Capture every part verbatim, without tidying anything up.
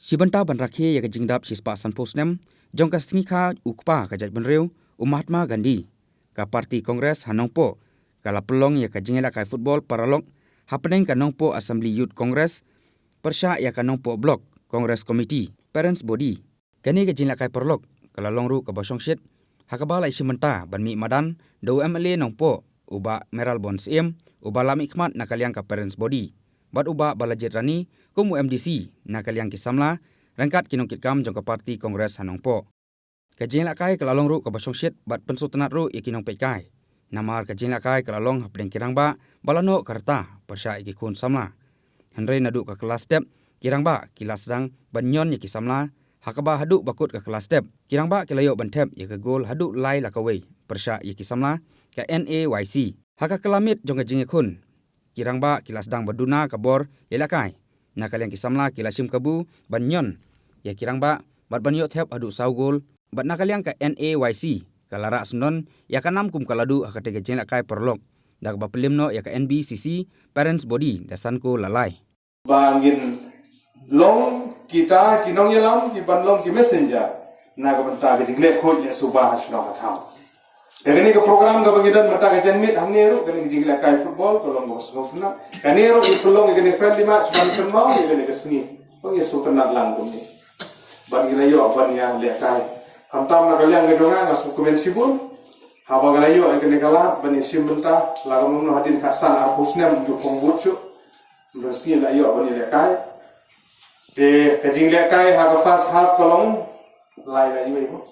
Shi bynta ban rakhe ïa ka jingdap shispah sanphew snem jong ka sngi kha u kpa ka jaitbynriew, u Mahatma Gandhi, ka parti Congress ha Nongpoh ka la pynlong ïa ka jingïalehkai football paralok hapdeng ka Nongpoh Assembly Youth Congress pyrshah ïa ka Nongpoh Block Congress Committee Parents Body. Kane ka jingïalehkai paralok ka la long ruh kaba shongshit ha kaba la ïashim bynta ban mih madan da u M L A Nongpoh, u Bah Mayralborn Syiem, uba la mihkhmat na ka liang ka Parents Body, bad u Bah Balajied Rani kum u M D C na ka liang ki samla ryngkat ki nongkitkam jong ka parti Congress ha Nongpoh. Ka jingïalehkai ka la long ruh kaba shongshit bad pynsngewtynnat ruh ïa ki nongpeitkai. Namar ka jingïalehkai ka la long hapdeng ki rangbah ba la noh ka rta pyrshah ïa ki khun samla. Hynrei naduh ka kylla step ki rangbah ki la sdang ban ñion ïa ki samla, ha kaba haduh ba kut ka kylla step ki rangbah ki la ïoh ban thep ïa ka gol haduh lai la kawei pyrshah ïa ki samla ka N A Y C. Ha ka kylla miet jong ka jingïakhun, ki rangbah ki la sdang ban duna ka bor ïalehkai. Na ka liang ki samla ki la shim kabu ban ñion ïa ki rangbah bad ban ïoh thep haduh saw gol. Bad na ka liang ka N A Y C ka la rah syndon ïa ka nam kum ka la duh ha katei ka jingïalehkai paralok da kaba pynlem noh ïa ka N B C C Parents Body da san kol la lai. Ba ngin long kita ki nongïalam ki ban long ki messenger na ka bynta ka jingleh khuid leh suba ha shnong ha thaw. Ïa kane ka program kaba ngi don mynta ka janmiet hangne ruh, kane ka jingïalehkai football ka long kaba sngewtynnat. Kane ruh ngi pynlong ïa kane friendly match ban kynmaw ïa kane ka sngi. Ba ngi sngewtynnat lang kumne. Ban ngi la ïoh ban ïalehkai. Khamtam na ka liang ka jong nga, nga sngewkmen shibun. Haba nga la ïoh ïa kane ka lad ban ïashim bynta, la ka mano hadien khatsan arphew snem ju phong bud shuh. Mynta sngi la ïoh ban ïalehkai. Te ka jinglehkai ha ka first half ka long lai la iwei ko.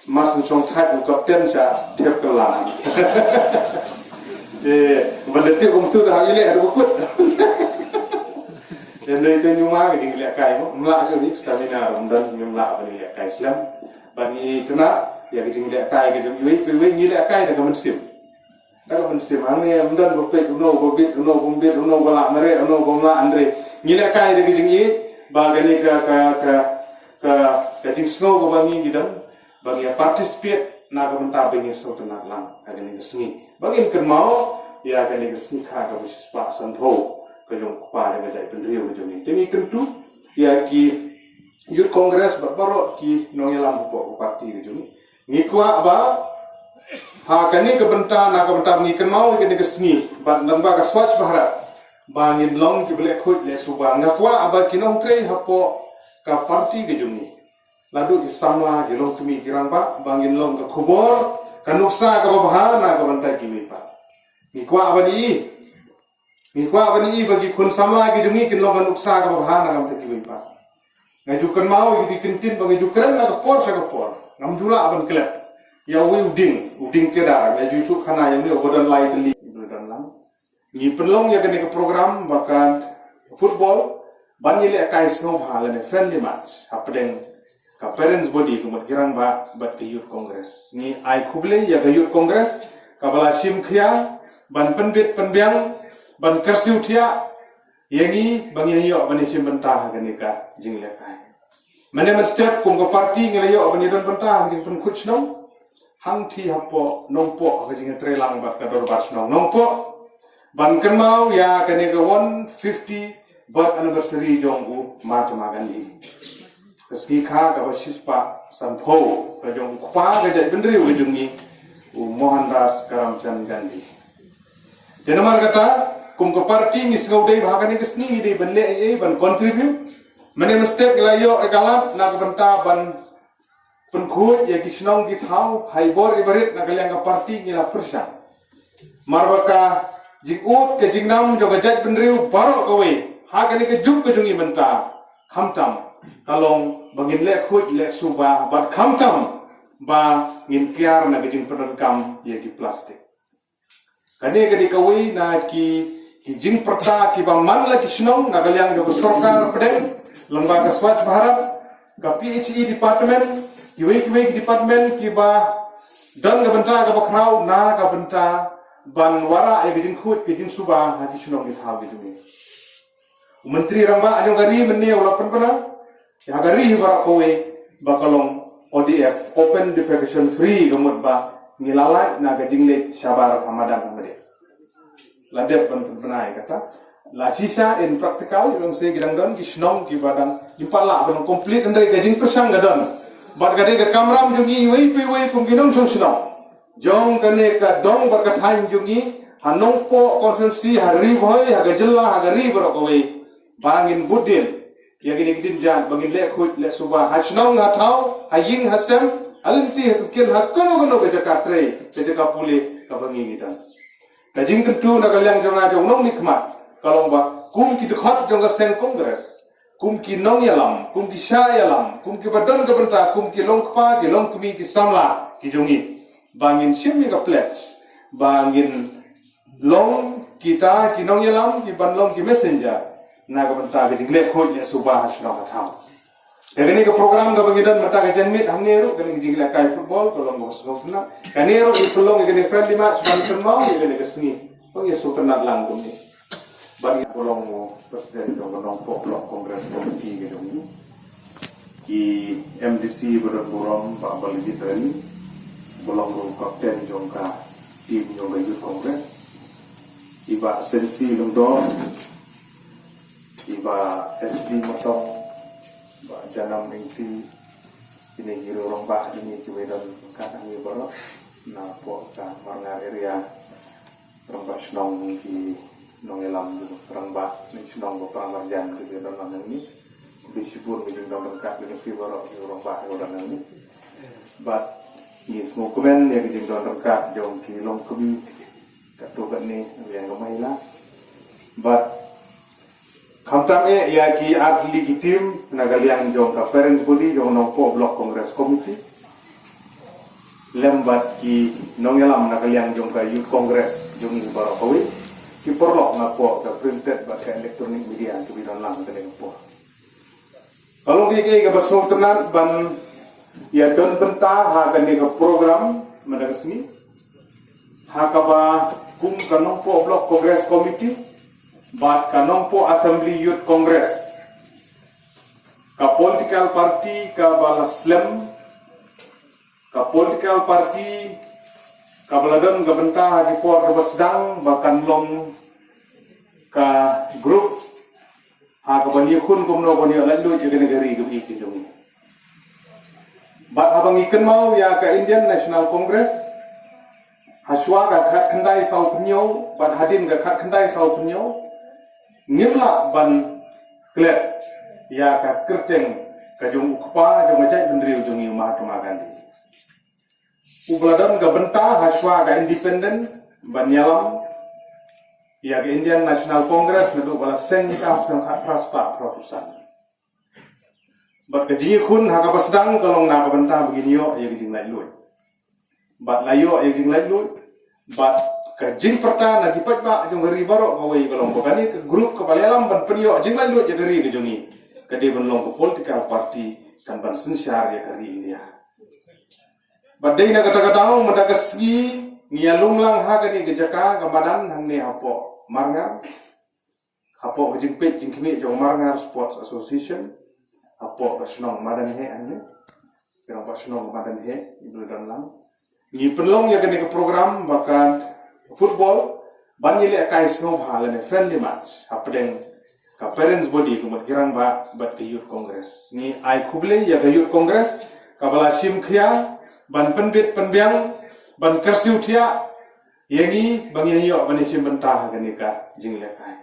Mas nchong thait u kapten sha thep ka lang. Te ban da tip um tu da ha ile ha da kut. Te dei te nyuma ka jinglehkai ko. Mla shu ni stamina rum dan nyum la ban ïalehkai slem. Ban ngi tena ïa ka jinglehkai ka jong iwei pa iwei ngi lehkai da ka mynsiem. Da ka mynsiem hangne ym don ba peit uno ba bit, uno ba bit, uno ba lah mareh, uno ba lah, hynrei ngi lehkai da ka jingïeit ba kane ka ka ka ka, ka jingsngew kaba ngi ngi don ba ngi participate na ka bynta ba ngi sngewtynnat lang ha kane ka sngi. Ba ngin kynmaw ïa kane ka sngi kha kaba shispah sanphew ka jong u kpa da ka jaitbynriew ka jong ngi. Te ngi kyntu ïa ki Youth Congress bad baroh ki nongïalam hapoh ka parti ka jong ngi. Ngi kwah ba ha kane ka bynta na ka bynta ngi kynmaw ïa kane ka sngi bad nang ba ka Swachh Bharat ba ngin long kiba leh khuid leh suba. Nga kwah ba ki nongtrei hapoh ka parti ka jong ngi, la duh ki samla, ki longkmie, ki rangbah, ba ngin long ka khubor, ka nuksa kaba bha na ka bynta kiwei pat. Ngi kwah ban ïohi Ngi kwah ban ïohi ba ki khun samla ki jong ngi kin long ka nuksa kaba bha na ka bynta kiwei pat. Nga ju kynmaw ïa ki kyntien ba nga ju kren na ka por sha ka por. Ngam ju lah ban klet ïa uwei u dieng, u dieng kedar, nga ju ïathuh khana ïa une uba don lai tylli, uba don lang. Ngi pynlong ïa kane ka program ba ka football ban ïalehkai sngewbha lane friendly match hapdeng ka Parents Body, ka mut ki rangbah bad ka Youth Congress. Ngi ai khublei ïa ka Youth Congress kaba la shim khia ban pynbit pynbiang, ban kyrsiew thiah ïa ngi ba ngin ïoh ban ïashim bynta ha kane ka jinglehkai. Mynne mynstep kum ka parti ngi la ïoh ban ïadon bynta ha ka jingpynkhuid shnong hangtei hapoh Nongpoh ha ka jingïatreilang bad ka Dorbar Shnong Nongpoh ban kynmaw ïa kane ka one fifty birth anniversary jong u Mahatma Gandhi. Ka sngi kha kaba shispah sanphew ka jong u kpa ka jaitbynriew ka jong ngi, u Mohandas Karamchand Gandhi. Te namar kata, kum ka parti ngi sngew dei ba ha kane ka sngi ngi dei ban leh ei ei ban contribute. Mynne mynstep ngi la ïoh ïa ka lad na ka bynta ban pynkhuid ïa ki shnong ki thaw ha i bor i barit, na ka liang ka parti ngi la pyrshang. Namar ba ka jingud ka jingnam jong ka jaitbynriew baroh kawei ha kane ka juk ka jong ngi mynta, khamtam ka long ba ngin leh khuid leh suba bad khamtam ba ngin kiar na ka jingpyndonkam ïa ki plastik. Kane ka dei kawei na ki, ki jingpyrta kiba man la ki shnong na ka liang ka sorkar pdeng, lyngba ka Swachh Bharat, ka P H E department, kiwei kiwei ki department kiba don ka bynta kaba khraw na ka bynta ban wanrah ïa ka jingkhuid ka jingsuba ha ki shnong ki thaw ki jong ngi. U Myntri Rangbah jong ka ri mynne u la pynbna ïa ka ri baroh kawei ba ka long O D F, open defecation free, ka mut ba ngi la lait na ka jingleit shabar ha madan ha madiah. La dep ban pynbna ïa kata. La shisha in practical, ïa long se ki dang don ki shnong kiba dang, ki pat lah ban complete, hynrei ka jingpyrshang ka don. Bad ka dei ka kamram jong ngi iwei pa iwei kum ki nongshong shnong jong kane ka dong bad ka thaiñ jong ngi, ha Nongpoh constituency, ha Ri Bhoi, ha ka jylla, ha ka ri baroh kawei, ba ngin bud dien ïa kine ki jingjia, ba ngin leh khuid leh suba ha shnong ha thaw, ha ïing ha sem, ha lynti ha syngkien, ha kano kano ka jaka trei, ka jaka pule kaba ngi ngi don. Ka jingkyntu na ka liang jong nga jong u nongmihkhmat ka long ba kum ki dkhot jong ka seng Congress, kum ki nongïalam, kum ki shah ïalam, kum kiba don ka bynta, kum ki longkpa, ki longkmie, ki samla ki jong ngi, ba ngin shim ïa ka pledge ba ngin long kita ki nongïalam kiban long ki messenger na ka bynta ka jingleh khuid leh suba ha shnong ha thaw. Ïa kane ka program kaba ngi don mynta ka janmiet hangne ruh, kane ka jinglehkai football ka long kaba sngewtynnat. Kane ruh ngi pynlong ïa kane friendly match ban kynmaw ïa kane ka sngi. Ba ngi sngewtynnat lang kumne. Bad ngi pynlong u president jong ka Nongpoh Block Congress Committee ka jong ngi, ki M D C ba don burom, Bah Balajied Rani, ba long ruh captain jong ka team jong ka Youth Congress, i Bah Sensi Lyngdoh, i Bah S D Matong, Bah Janam Ingti, kine ki rangbah jong ngi kiba don ryngkat hangne baroh napoh ka Marngar area, rangbah shnong, ki nongïalam, rangbah shnong ba para marjan kiba don lang hangne. Khublei shibun ka jingdon ryngkat jong phi baroh ki rangbah kiba don hangne. Bad ngi sngewkmen ïa ka jingdon ryngkat jong ki longkmie katto katne na ka liang ka Mahila. Bad khamtam eh ïa ki artylli ki team na ka liang jong ka parents body jong Nongpoh Block Congress Committee, lem bad ki nongïalam na ka liang jong ka Youth Congress jong ngi baroh kawei, ki paralok napoh ka printed bad ka electronic media kiba don lang kane ka por. Ka long kaei kaei kaba sngewtynnat ban ïa don bynta ha kane ka program mynta ka sngi, ha kaba kum ka Nongpoh Block Congress Committee bad ka Nongpoh Assembly Youth Congress, ka political party kaba la slem, ka political party kaba la don ka bynta ha ki por kaba sdang ba kan long ka group ha kaba ngi khun kumno ban ïa laitluid ïa kane ka ri ka ri ka jong ngi. Bad haba ngi kynmaw ïa ka Indian National Congress, ha shuwa ka khatkhyndai saw phew hynñiew bad hadien ka khatkhyndai saw phew hynñiew, ngim lah ban klet ïa ka kyrteng ka jong u kpa jong ka jaitbynriew jong ngi, u Mahatma Gandhi, uba la don ka bynta ha shuwa ka independence ban ïalam ïa ka Indian National Congress naduh ba la seng ka ha u snem khatphra spah phra phew san. Bad ka jingïakhun ha kaba sdang ka long na ka bynta ba ngin ïoh ïa ka jinglaitluid. Bad la ïoh ïa ka jinglaitluid, bad ka jingpyrta na ki paidbah jong ka ri baroh kawei ka long ba kane ka group kaba la ïalam ban pynïoh jinglaitluid ïa ka ri ka jong ngi, ka dei ban long ka political party kan ban synshar ïa ka ri India. Bad dei na kata ka daw mynta ka sngi ngi ïalum lang ha kane ka jaka ka madan hangne hapoh Marngar, hapoh ka jingpeit jingkhmih jong Marngar Sports Association, hapoh ka shnong Madanheh hangne. Kane ka shnong Madanheh, ngi don lang, ngi pynlong ïa kane ka program ba ka football ban ïalehkai sngewbha lane friendly match hapdeng ka parents body, ka mut ki rangbah bad ka Youth Congress. Ngi ai khublei ïa ka Youth Congress kaba la shim khia ban pynbit pynbiang, ban kyrsiew thiah ïa ngi ba ngin ïoh ban ïashim bynta ha kane ka jinglehkai.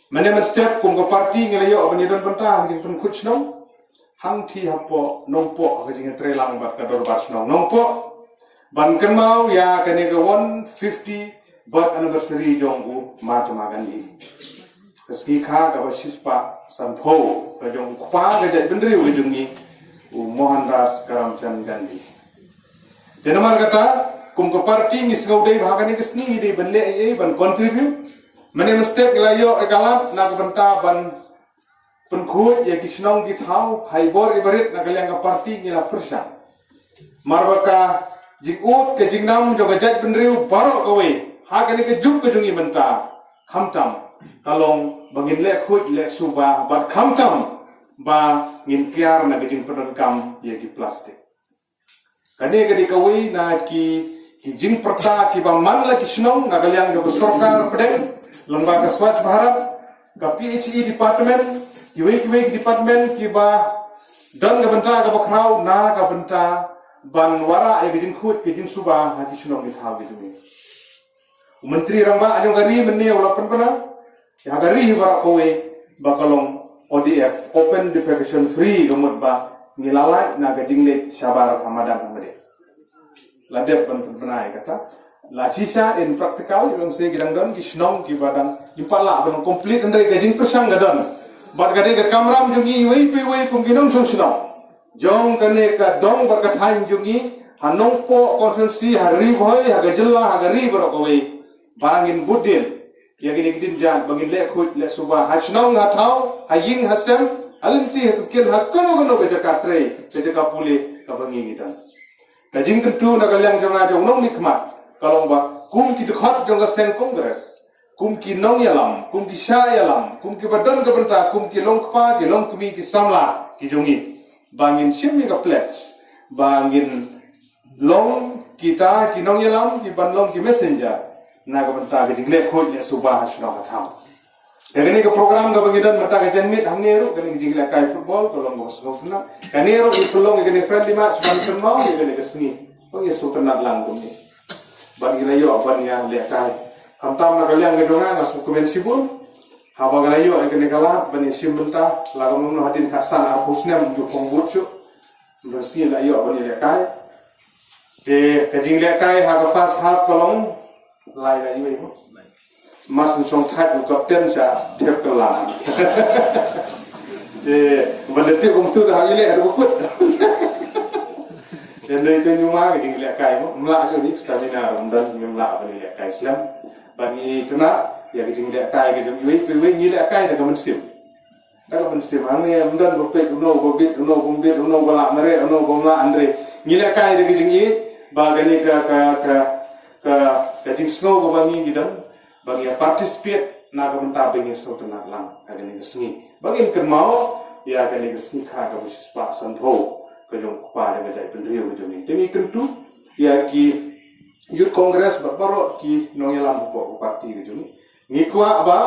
Mynne mynstep kum ka party ngi la ïoh ban ïadon bynta ha ka jingpynkhuid shnong hangtei hapoh Nongpoh ha ka jingïatreilang bad ka Dorbar Shnong Nongpoh ban kynmaw ïa kane ka one fifty birth anniversary jong u Mahatma Gandhi. Ka sngi kha kaba shispah sanphew ka jong u kpa ka jaitbynriew ka jong ngi, u Mohandas Karamchand Gandhi. Te namar kata, kum ka party ngi sngewdei ba ha kane ka sngi ngi dei ban leh ei ei ban contribute. Mynne mynstep ngi la ïoh ïa ka lad na ka bynta ban pynkhuid ïa ki shnong ki thaw, ha i bor i barit na ka liang ka party ngi la pyrshang. Namar ba ka jingud ka jingnam jong ka jaitbynriew baroh kawei ha kane ka juk ka jong ngi mynta, khamtam ka long ba ngin leh khuid leh suba bad khamtam ba ngin kiar na ka jingpyndonkam ïa ki plastik. Kane ka dei kawei na ki, ki jingpyrta kiba man la ki shnong na ka liang kaba sorkar pdeng lyngba ka Swachh Bharat, Ka P H E department, kiwei kiwei ki department kiba don ka bynta kaba khraw na ka bynta ban wanrah ïa ka jingkhuid ka jingsuba ha ki shnong ki thaw ki jong ngi. U Myntri Rangbah jong ka ri mynne u la pynbna ïa ka ri baroh kawei ba ka long O D F, open defecation free, ka mut ba ngi la lait na ka jingleit shabar ha madan ha madiang. La dep ban pynbna ïa kata. La shisha in practical, ïa, ong se ki dang don ki shnong kiba dang, kim pat lah ban complete hynrei ka jingpyrshang ka don. Bad ka dei ka kamram jong ngi iwei pa iwei kum ki nongshong shnong jong kane ka dong bad ka thaiñ jong ngi, ha Nongpoh constituency, ha Ri Bhoi, ha ka jylla, ha ka ri baroh kawei, ba ngin bud dien ïa kine ki jingjia, ba ngin leh khuid leh suba ha shnong ha thaw, ha ïing ha sem, ha lynti ha syngkien, ha kano kano ka jaka trei, ka jaka pule kaba ngi ngi don. Ka jingkyntu na ka liang jong nga jong u nongmihkhmat ka long ba kum ki dkhot jong ka seng Congress, kum ki nongïalam, kum ki shah ïalam, kum kiba don ka bynta, kum ki longkpa ki longkmie ki samla ki jong ngi, ba ngin shim ïa ka pledge ba ngin long kita ki nongïalam kiban long ki messenger na ka bynta ka jingleh khuid leh suba ha shnong ha thaw. Ïa kane ka program kaba ngi don mynta ka janmiet hangne ruh, kane ka jinglehkai football ka long kaba sngewtynnat. Kane ruh ngi pynlong ïa kane friendly match ban kynmaw ïa kane ka sngi. Ba ngi sngewtynnat lang kumne. Ban ngi la ïoh ban ïalehkai. Khamtam na ka liang ka jong nga, nga sngewkmen shibun. Haba nga la ïoh ïa kane ka lad ban ïashim bynta, la ka mano hadien khatsan arphew snem ju phong bud shuh. Mynta sngi la ïoh ban ïalehkai. Te ka jinglehkai ha ka first half ka long lai la iwei mo. Mas Nongshong Thait u captain sha thep ka la. Te ban da tip kum tu da ha ile ha kut. Te dei te nyuma ka jinglehkai mo. Mla shu ni stamina rum dan nyuma ban lehkai slem. Ban ngi tena ïa ka jinglehkai ka jong iwei pa iwei, ngi lehkai da ka mynsiem. Da ka mynsiem hangne, ym don ba peit uno ba bit, uno ba bit, uno ba lah mareh, uno ba lah hynrei ngi lehkai da ka jingïeit ba kane ka, ka, ka, ka, ka jingsngew kaba ngi ngi don ba ngi participate na ka bynta ba ngi sngewtynnat lang ha kane ka sngi. Ba ngin kynmaw ïa kane ka sngi kha kaba shispah sanphew ka jong u kpa jong ka jaitbynriew ka jong ngi. Te ngi kyntu ïa ki Youth Congress bad baroh ki nongïalam hapoh ka party ka jong ngi. Ngi kwah ba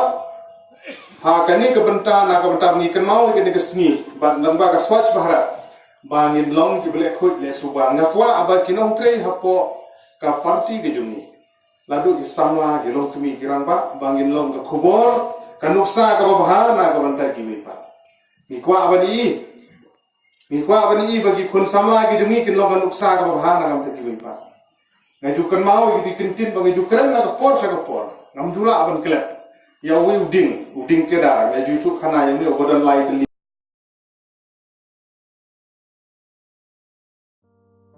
ha kane ka bynta, na ka bynta ba ngi kynmaw ïa kane ka sngi bad lyngba ka Swachh Bharat, ba ngin long kiba leh khuid leh suba. Nga kwah ba ki nongtrei hapoh ka party ka jong ngi, la duh ki samla, ki longkmie, ki rangbah, ba ngin long ka khubor, ka nuksa kaba bha na ka bynta kiwei pat. Ngi kwah ban i Ngi kwah ban i ba ki khun samla ki jong ngi kin long ka nuksa kaba bha na ka bynta kiwei pat. Nga ju kynmaw ïa kito ki kyntien ba nga ju kren na ka por sha ka por. Ngam ju lah ban klet ïa uwei u dieng, u dieng Kedar. Nga ju ïathuh khana ïa une uba don lai tylli.